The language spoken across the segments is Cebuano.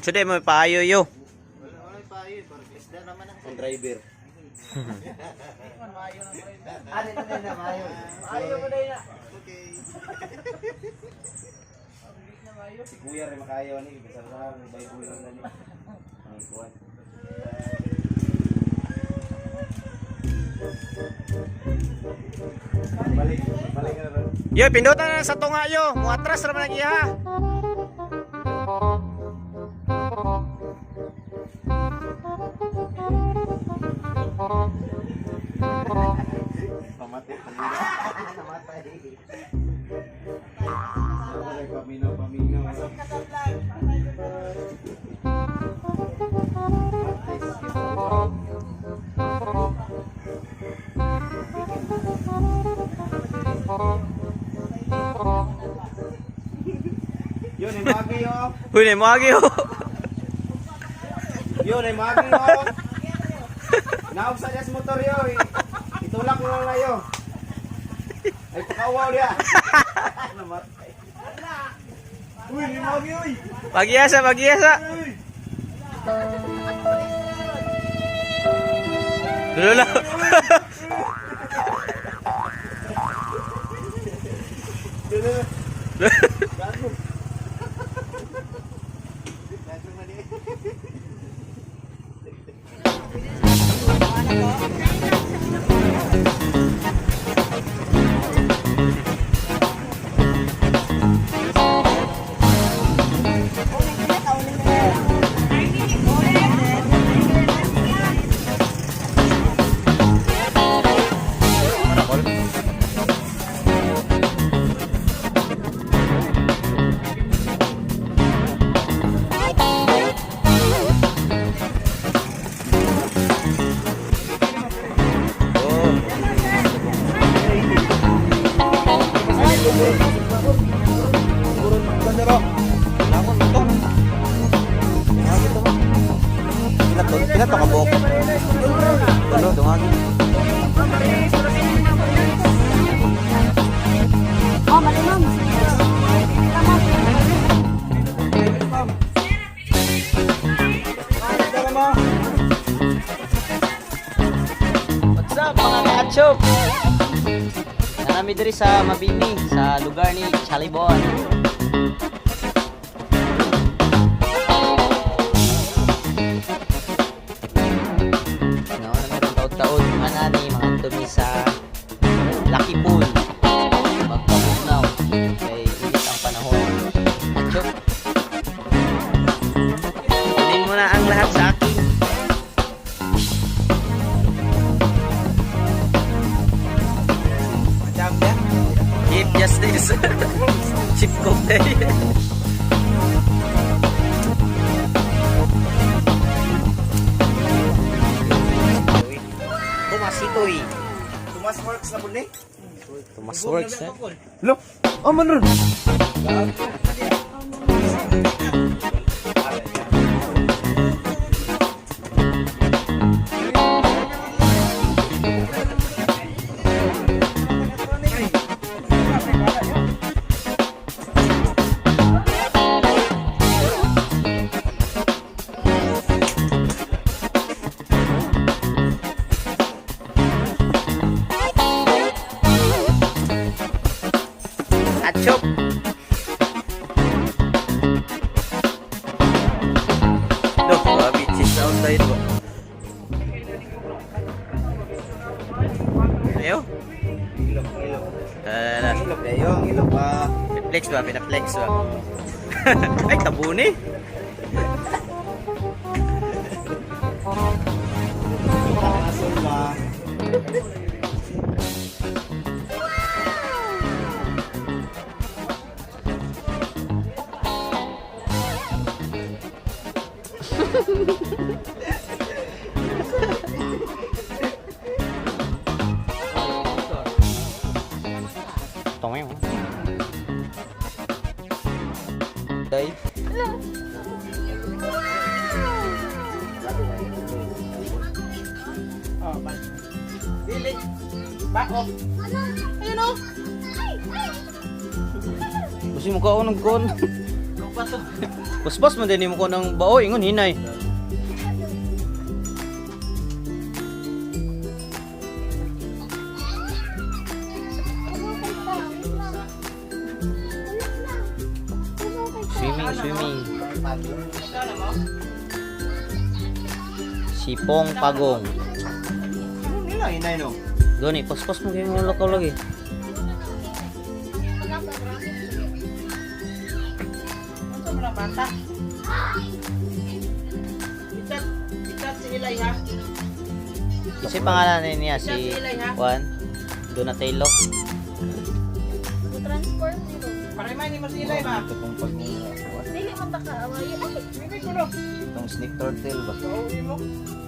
Today mo paayo yo. Wala pa yun, parang isda naman ang Ang driver. Ano na na maayo? Ayaw mo na yun. Okay. Si Kuya rin makayaw ni, bisa sa Bible lang na ni. Ang kuwan. Balik, balik na ron. Yo, pindutan na sa tunga yo. Mo atras ra man ang iha. Pamatay. Namatay. Pamatay, paminaw, paminaw. Pasok ka sa vlog. Patay ka ba? Yun, ay magi oh. Huy, na mo agi yo. Yun, ay magi oh. Naog sa niya sa motor yo. Itulak mo lang na yo. Ay, pakawaw niya. Namatay. Uy, may magi uy. Pagiasa, pagiasa. Uy. Dulo lang. Gago. Gago man eh. Ano, tungagi. Oh, mali ma'am. What's up mga kaachop? Nanami diri sa Mabini, sa lugar ni Chalibon. No, namin taod-taod manani mga tumi sa Lucky Pool. Magpabugnaw kay init ang panahon. Achop. Kunin mo na ang lahat sa akin. Chief Justice. Chief Cook day. Tumasitoy. Tumas works na po ni. Tumas works eh. Lo, oh man ron. Achop. No, grabe, cheese out tayo ba? Ayo. Ilok, ilok. Tara. Ilok dayo, ilok pa. Flex ba? Pinaflex ba? Ay, tabuni. Asol ba? Tongeng. Day. Dili. Back off. Ayun oh. Kasi mukha ko ng kon. Paspas man din mo ko ng bao ingon hinay. Swimming, swimming. Sipong pagong. Ano nila hinay no? Gani, paspas mo kayo mga lakaw lagi. Ano mo bata? Itat, itat si Ilay ha. Kasi pangalan na niya si Juan Donatello. Transform nito. Parimay ni mo si Ilay ba? Ito pong pag Dili man ta kaaway. Ay, Hindi ko no. itong snake turtle ba?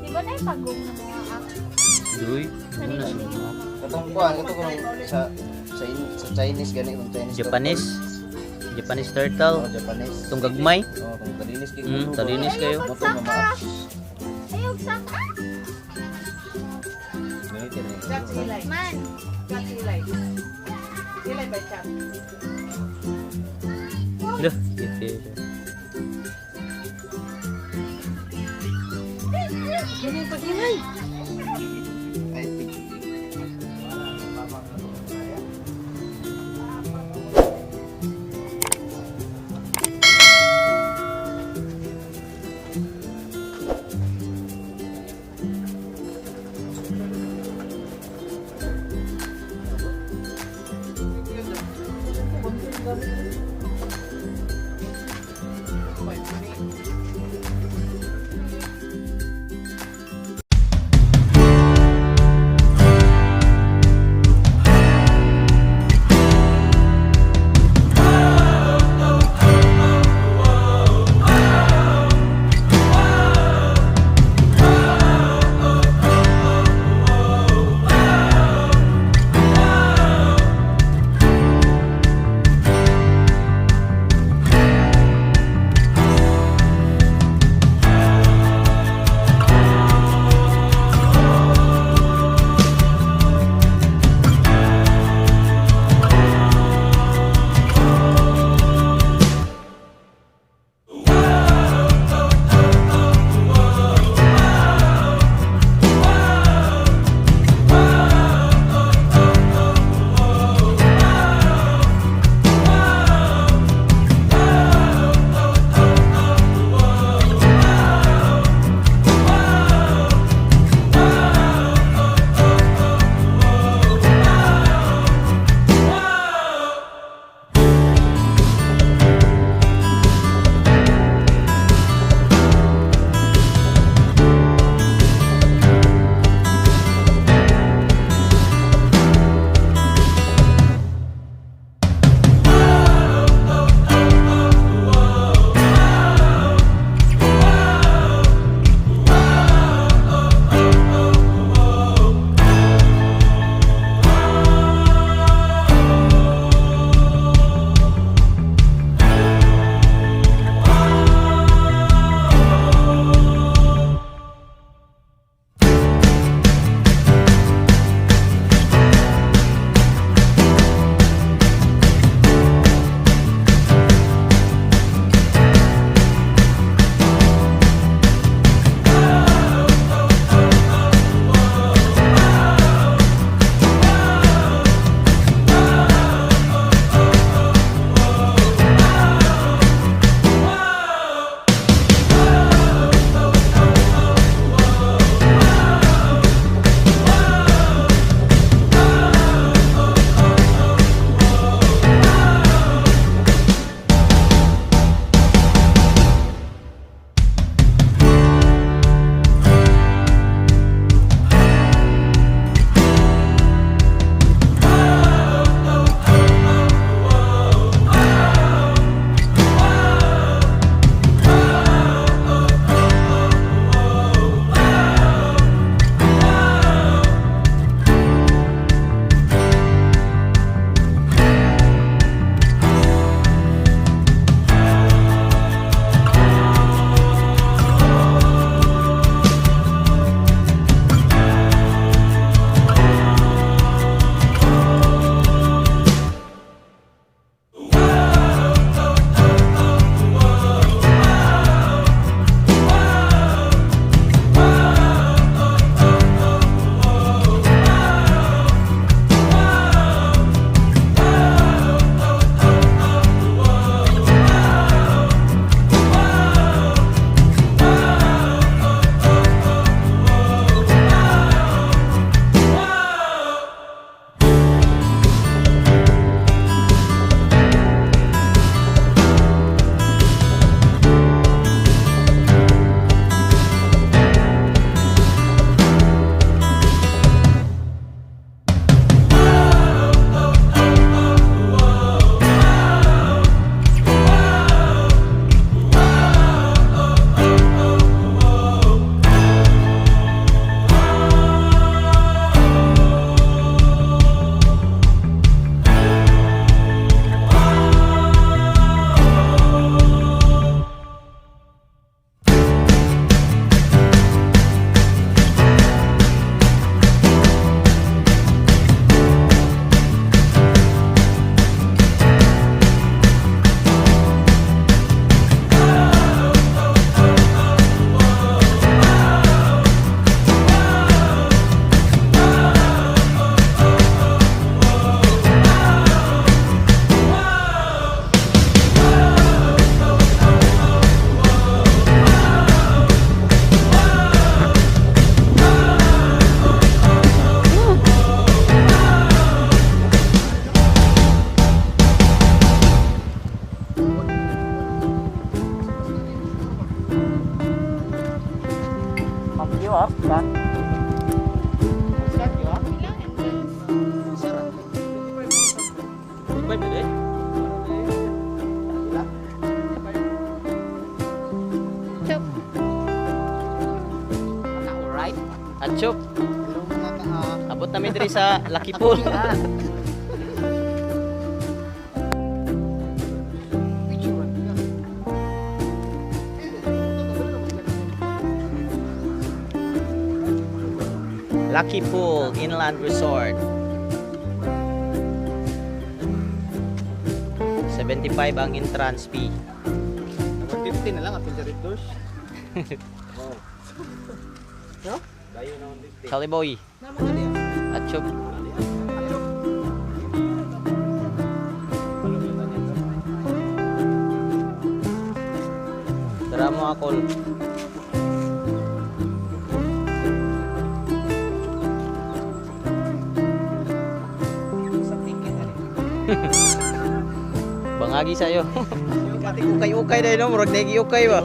di ba na pagong na mga ak? Duy, ano na siya? Katong kuan, ito kung sa Chinese gani itong Chinese. Japanese. Japanese Turtle. turtle. Oh, Japanese. Itong gagmay. Oh, itong talinis kay Talinis kayo. Moto nga maa. Ayaw saka. Ganito rin. Chat si Ilay. Man. Chat si Ilay. Ilay ba chat? Duh, gitu. Ganyan pag Ilay. Ay, tig. Abot na mi diri sa Lucky Pool. Lucky Pool Inland Resort. 75 ang entrance fee. 150 na lang apil sa Red Doors. Dayo na 150. Charlie Boy. Atchob. Tara mo akol. Sa ticket ani. Bangagi sa'yo. Ukay-ukay dahil no, murag nagi ukay ba?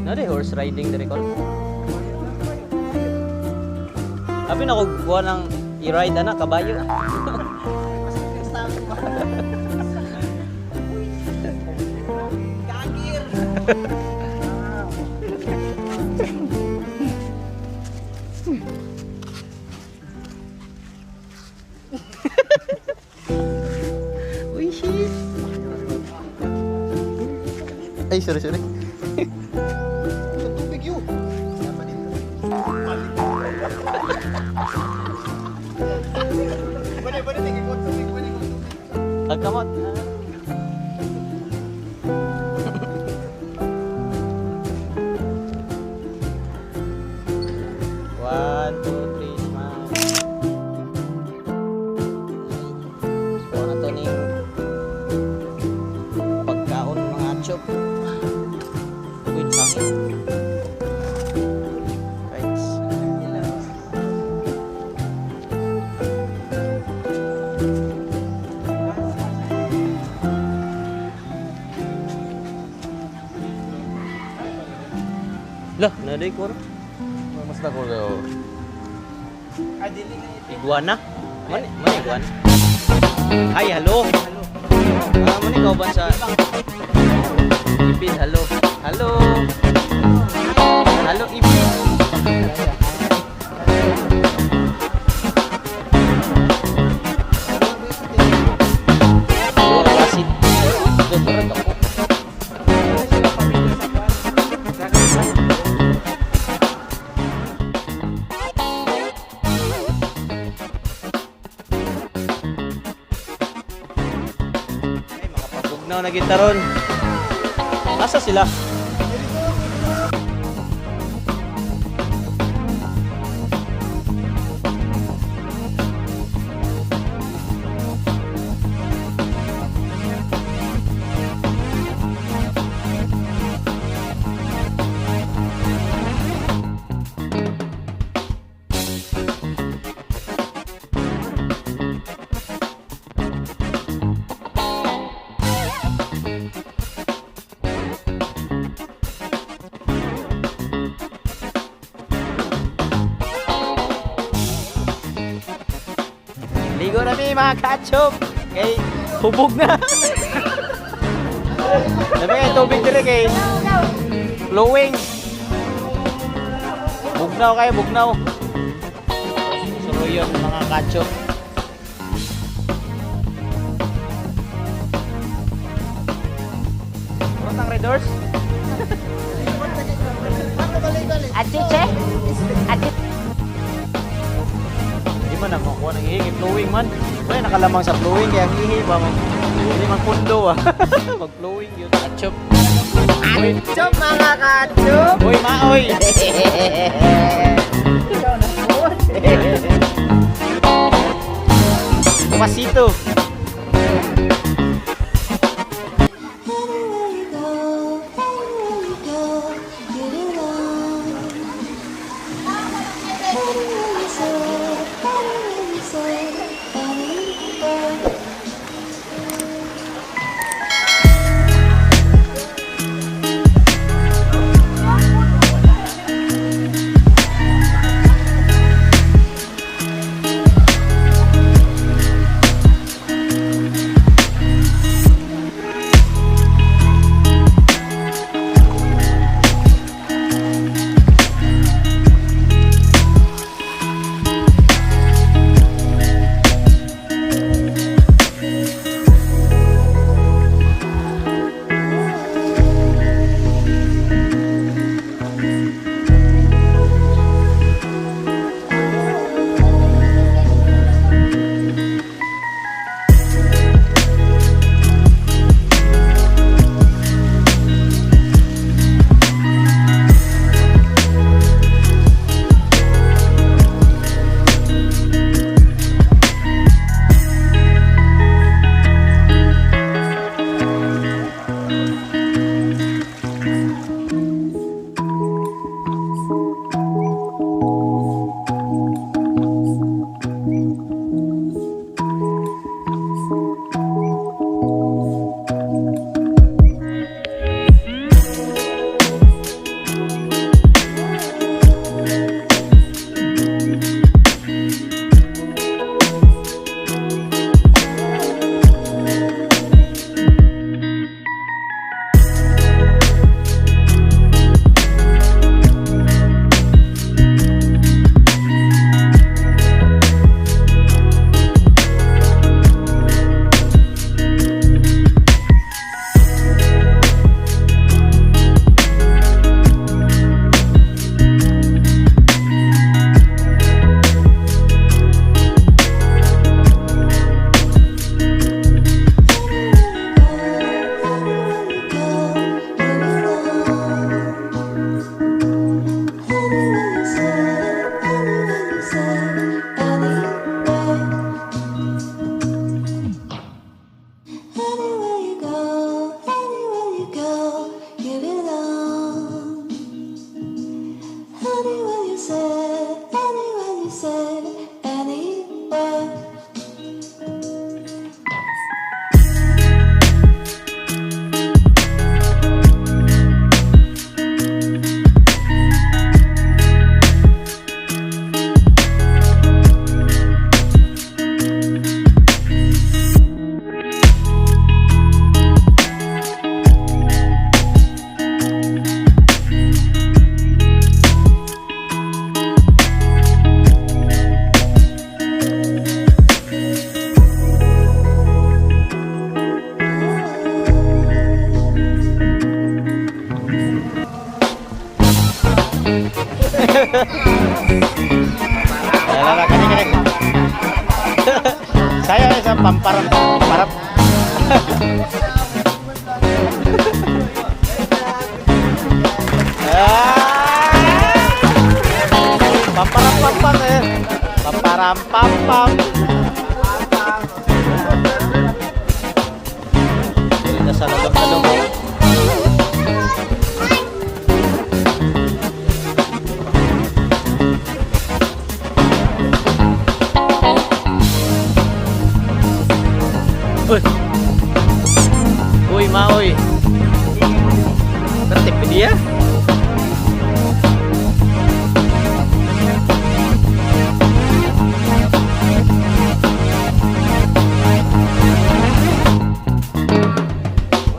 Na di horse riding diri kol. Abi na ko kuha ng i-ride ana kabayo. Uy, shit. Ay, sorry, sorry. Tubig yun. Bani, bani, tingin ko tubig, bani ko tubig. Pagkamot. One, two, three, smile. Kuha na to ning pagkaon mga achop. Uy, sangit. Right. Lah, naday ko. Mas na ko daw. Ah, dili na ito. Iguana? Man, man iguana. Ay, hello. Ah, man ikaw ba sa Ipin, hello. Hello. Hello, Ipin. Oh, wasit. Doktor ako. Ay, makapabugnaw na gitaron. Asa sila? Ligo na mi mga kachop. Kay hubog na. Dami kay tubig dire kay flowing. Bugnaw kayo, bugnaw. Suruyon mga kachop. Rotang Red Doors? Achiche? Achiche? Di man ako kuha ng ihi, kay flowing man. Wala nakalamang sa flowing kaya ang ihi ba mag hindi man kundo ah. Mag flowing yun. Achop. Achop mga kachop! Uy, maoy. Ikaw na po. Pasito. Anywhere you go, anywhere you go, get along. Anywhere you say, anywhere you say, anywhere you go. Wala kani kani. Saya sa pamparam parap. Ah! Pamparam pam pam eh. Pamparam pam pam. Dili na sa lalong-lalong. Uy. Uy, maoy. Tertib dia.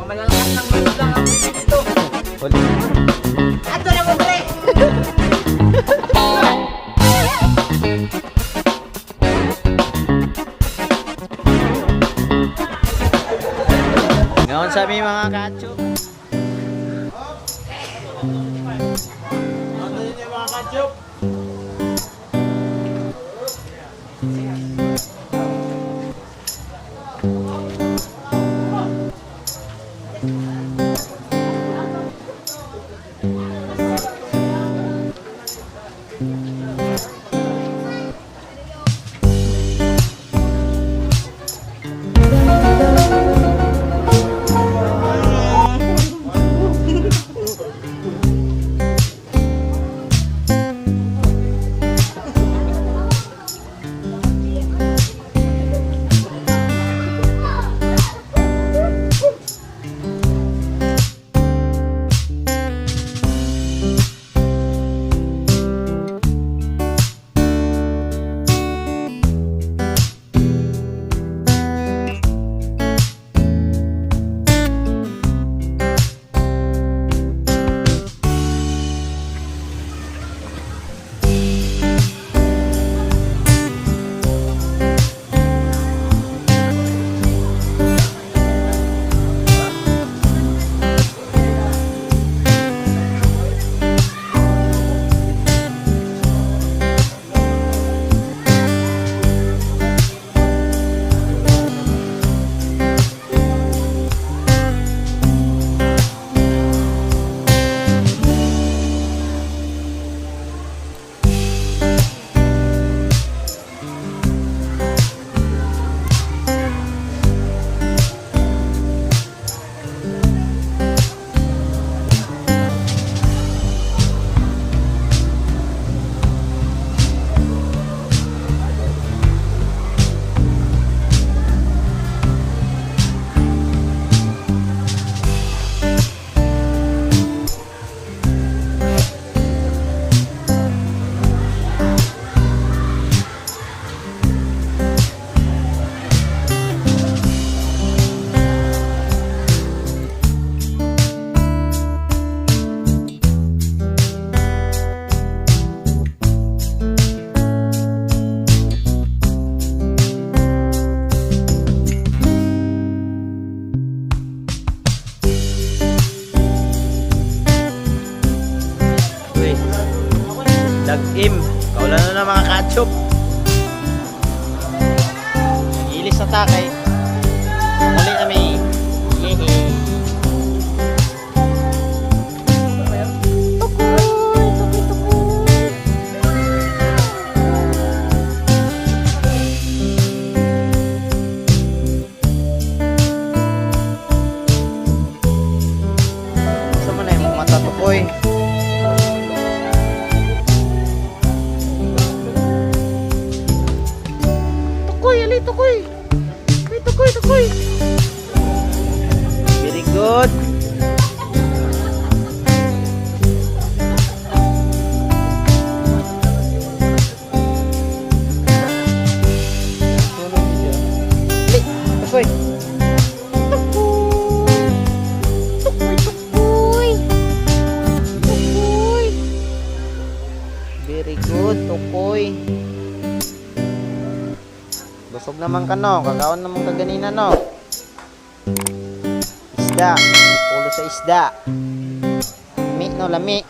Malalakas ng loob lang ang pwede dito. Uli. Ato na mo, pre. Ngayon sa aming mga kacho. Ano yun mga kachup? Uy. Dag-im. Kaulan na na mga kachup. Ilis na takay. Muli na may. Yehey. Tukoy, tukoy, tukoy. Gusto mo na yung mata tukoy. Tukoy, ali, tukoy. Uy, tukoy, tukoy. Very good. Ali, tukoy. Tukoy, tukoy. Tukoy. Very good, tukoy. Busog naman ka no, kakaon naman ka ganina no. Isda, ulo sa isda. Lami no, lami.